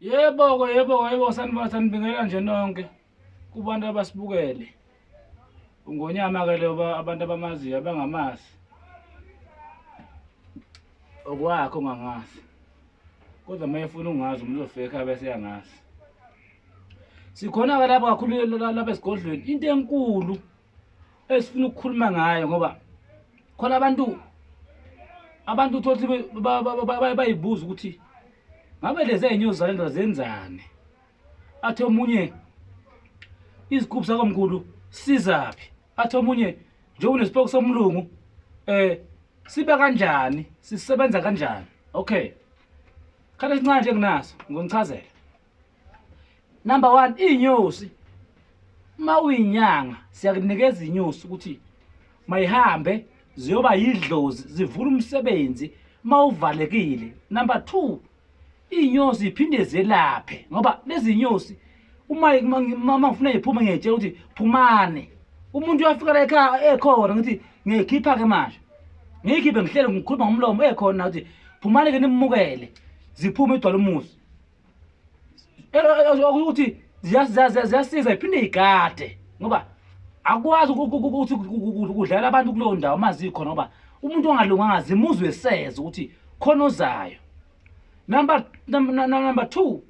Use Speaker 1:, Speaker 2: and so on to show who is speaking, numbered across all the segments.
Speaker 1: Yebo-ke, yebo-ke, yebo, sanibona, sanibingelela nje nonke kubantu abasibukele. Ungonyama-ke lo abantu abamaziyo abangamazi. Okwakhe ongangazi. Kodwa uma efuna ungazi umuntu uzofika ekhaya bese eyangazi. Sikhona-ke lapha kakhulu lapha esigodlweni. Into enkulu esifuna ukukhuluma ngayo ngoba khona abantu uthole ukuthi bayibuza ukuthi ngabe lezi ey'nyosi zale ndoda zenzani. Athi omunye izikhuphu sakomkhulu sizaphi, athi omunye njengoba unesipoko somlungu siba kanjani, sisebenza kanjani. Okay, khathi esincane nje nginaso ngizonichazela. Number 1, iy'nyosi uma uyinyanga siyakunikeza inyosi ukuthi mayihambe ziyoba yidlozi, zivula umsebenzi uma uvalekile. Number 2, iy'nyosi ziphinde zelaphe ngoba lezi nyosi uma ngifuna ziphume ngiyayitshela ukuthi phumani. Umuntu uyafika la ekhaya ekhona ngithi ngiyikhipha-ke manje, ngiyikhiphe ngihlele ngikhuluma ngomlomo ekhona ukuthi phumani-ke nimukele, ziphume igcwale umuzi. Ukuthi ziyasiza iphinde igade ngoba akwazi ukuthi kudlala abantu kuleyo ndawo uma zikhona ngoba umuntu ongalunganga zimuzwe eseza ukuthi khona ozayo. Number 2,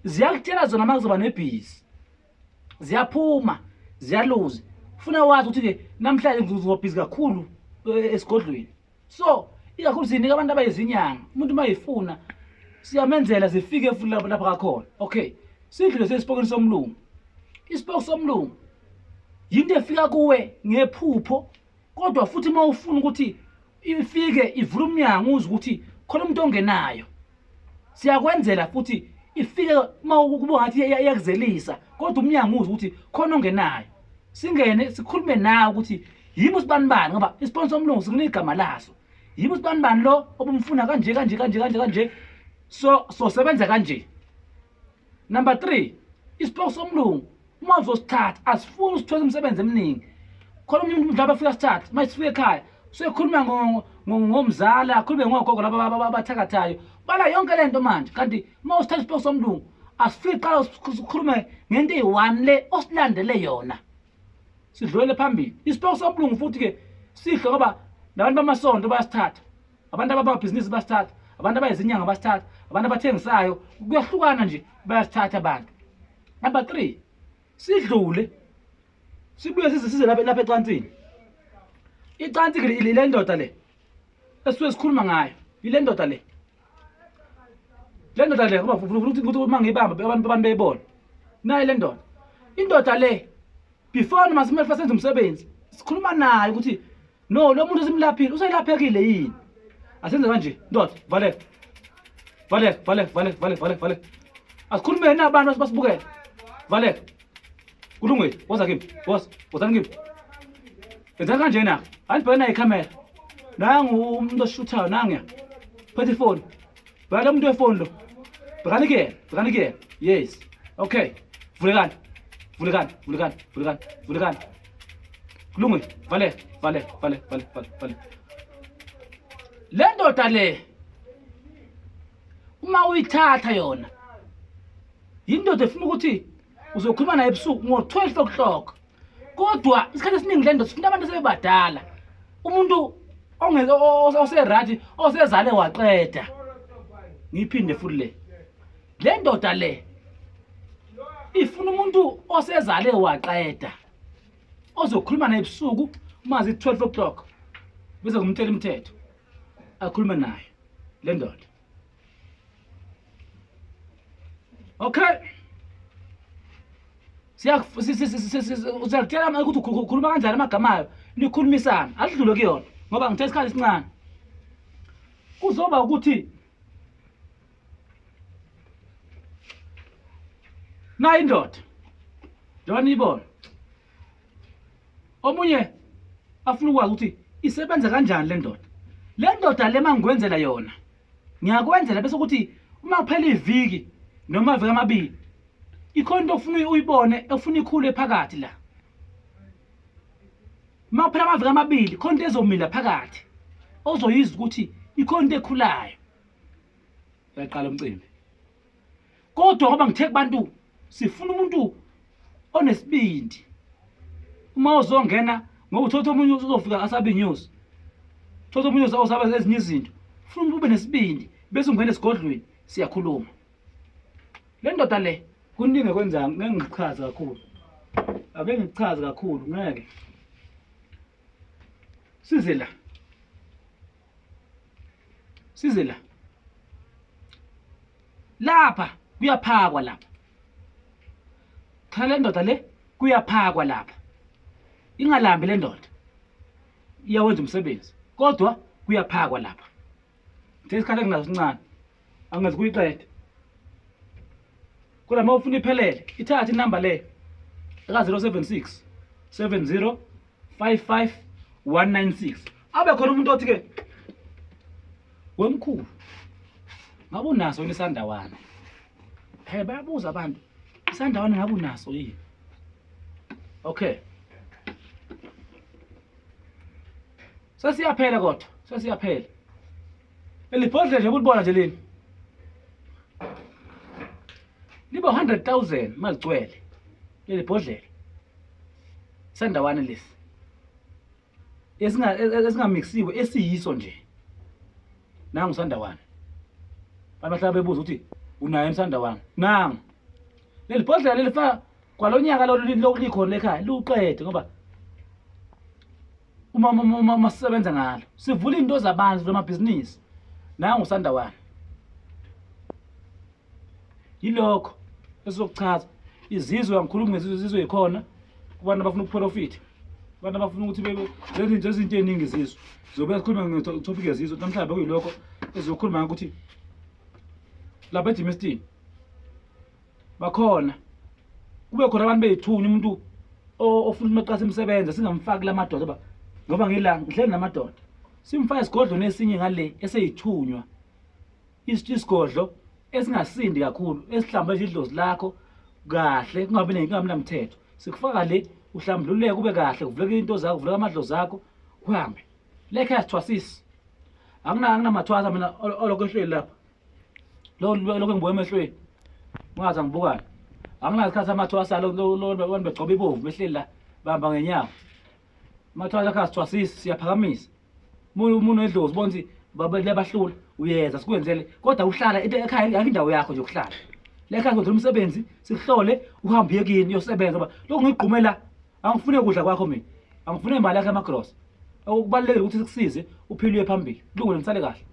Speaker 1: ziyakutshela zona uma kuzoba nebhizi, ziyaphuma ziyaluza. Funa wazi ukuthi-ke namhlanje ngizoba bhizi kakhulu esigodlweni. So ikakhulu sinika abantu abayizinyanga, umuntu uma efuna siyamenzela zifike futhi lapho lapha kakhona. Okay, sidlule sesipokweni somlungu. Isipoko somlungu yinto efika kuwe ngephupho, kodwa futhi uma ufuna ukuthi ifike ivule umnyango uzwe ukuthi khona umuntu ongenayo, siyakwenzela futhi ifike uma kuba ngathi iyakuzelisa, kodwa umnyango uzwe ukuthi khona ongenayo. Singene sikhulume nawe ukuthi yimi usibanibani, ngoba isipoko somlungu sikunika igama laso. Yimi usibanibani lo obumfuna kanje kanje kanje kanje kanje, so sosebenza kanje. Number 3, isipoko somlungu uma uzosithatha asifuni usithwele umsebenzi eminingi. Khona omunye umuntu mhlawumbe afika sithathe, uma sifika ekhaya usekhuluma ngomzala, akhulume ngogogo laba abathakathayo, bala yonke le nto manje. Kanti uma usithatha isipoko somlungu asifiki qala sikhulume ngento eyi-1 le osilandele yona, sidlulele phambili. Isipoko somlungu futhi-ke sihle ngoba nabantu bamasonto bayasithatha, abantu abamabhizinisi bayasithatha, abantu abayizinyanga bayasithatha, abantu abathengisayo, kuyahlukana nje, bayasithatha abantu. Number 3, sidlule sibuye size size lapha ecansini. Icansi ke le ndoda le esisuke sikhuluma ngayo, ile ndoda le, le ndoda le ngoba ufuna ukuthi uma ngiyibamba abantu beyibone. Nayi le ndoda, indoda le before noma simele senze umsebenzi sikhuluma naye ukuthi no, lo muntu simlaphile, uselaphekile yini. Asenze kanje ndoda, valeka valeka valeka valeka valeka valeka valeka, asikhulume nabantu basibukele. Valeka, kulungile, woza kimi, woza, wozani kimi. Yenzani kanjena, anibheke nayo ikhamera. Nangu umuntu oshuthayo, nanguya phethe ifoni, bheka lo muntu wefoni lo, bhekani kuyena, bhekani kuyena. Yes, okay, vulekani vulekani vulekani vulekani vulekani, kulungile, valeka valeka valeka valeka valeka valeka. Le ndoda le uma uyithatha yona yindoda efuna ukuthi uzokhuluma naye ebusuku ngo-12 o'clock, kodwa isikhathi esiningi le ndoda sifuna abantu asebebadala, umuntu ongeke oserathi osezale waqeda. Ngiyiphinde futhi le ndoda le ifuna umuntu osezale waqeda ozokhuluma naye ebusuku uma zi-12 o'clock, bese ngumtshela imithetho akhulume naye le ndoda. Okay, siyakutshela ukuthi ukhuluma kanjani amagama ayo, nikhulumisana, asidlule kuyona ngoba ngithe isikhathi esincane. Kuzoba ukuthi nayi indoda njengoba niyibona, omunye afuna ukwazi ukuthi isebenza kanjani le ndoda. Le ndoda le mangikwenzela yona ngiyakwenzela bese ukuthi uma kuphela iviki noma amaviki amabili ikhona into ofuna uyibone, ofuna ikhule phakathi la. Uma kuphela amaviki amabili khona into ezomila phakathi ozoyizwa ukuthi ikhona into ekhulayo. Uyaqala umcimbi. Kodwa ngoba ngithe kubantu sifuna umuntu onesibindi. Uma uzongena ngoba uthatha omunye uzofika asabe news. Uthatha omunye uzosaba ezinye izinto. Funa umuntu ube nesibindi bese ungena esigodlweni siyakhuluma. Le ndoda le kuningi ekwenzayo, ngeke ngichaze kakhulu. Ake ngichaze kakhulu ngeke. Size la. Size la. Lapha kuyaphakwa lapha. Cha le ndoda le kuyaphakwa lapha. Ingalambi le ndoda. Iyawenza umsebenzi kodwa kuyaphakwa lapha. Ngithe isikhathi enginaso sincane. Angazi kuyiqeda. Kodwa uma ufuna iphelele, ithathe inamba le eka 076 70 55 196. Abe khona umuntu othi ke wemkhulu ngabe unaso yini isandawana? He, bayabuza abantu, isandawana ngabe unaso yini? Okay. Sesiyaphela kodwa, sesiyaphela. Leli bhodlela nje ubulibona nje leli. Liba 100,000 maligcwele. Leli bhodlela. Sandawana lesi. Esingamixiwe esiyiso nje. Nangu sandawana. Abantu bahlala bebuza ukuthi unayo umsandawana. Nangu. Leli bhodlela lelifaka kwalonyaka lo likhona ekhaya liwuqede ngoba uma sisebenza ngalo sivula into zabantu lamabhizinisi. Nangu sandawana. Yilokho esizokuchaza. Izizwe angikhulumi ngezizwe, izizwe yikhona kubantu abafuna ukuprofit, abantu abafuna ukuthi bebe lezinto ezinto eziningi izizwe. Sizobe sikhuluma nge-topic yezizwe namhlanje, bekuyilokho esizokhuluma ngakho ukuthi lapha eGermiston bakhona kube khona abantu beyithunya umuntu ofuna ukuthi maqase imsebenza singamfaki la madoda ba ngoba ngila ngihleli namadoda simfake isigodlo nesinye ngale eseyithunywa isigodlo esingasindi kakhulu esihlamba idlozi lakho kahle kungabi nenkinga namthetho. Sikufaka le uhlambululeke kube kahle kuvuleke into zakho kuvuleke amadlozi akho kuhambe. Le khaya sithwasisi anginamathwasa mina olokho ehlweni lapha lo lokho ngibuka emehlweni ungaze ngibukane anginasikhathi amathwasa lo abantu begcoba ibovu behleli la bahamba ngenyawo. Amathwasa akhe asithwasisi siyaphakamisa. Umuntu edlozi ubona ukuthi bahlula uyeza sikwenzele kodwa uhlala ekhaya akho indawo yakho nje ukuhlala. Le khaya kwenzela umsebenzi sikuhlole uhambe uye kini uyosebenza ngoba lokhu ngigqumela angifune ukudla kwakho mina angifune imali yakho yamagrosa. Okubalulekile ukuthi sikusize uphile uye phambili. Kulungile nisale kahle.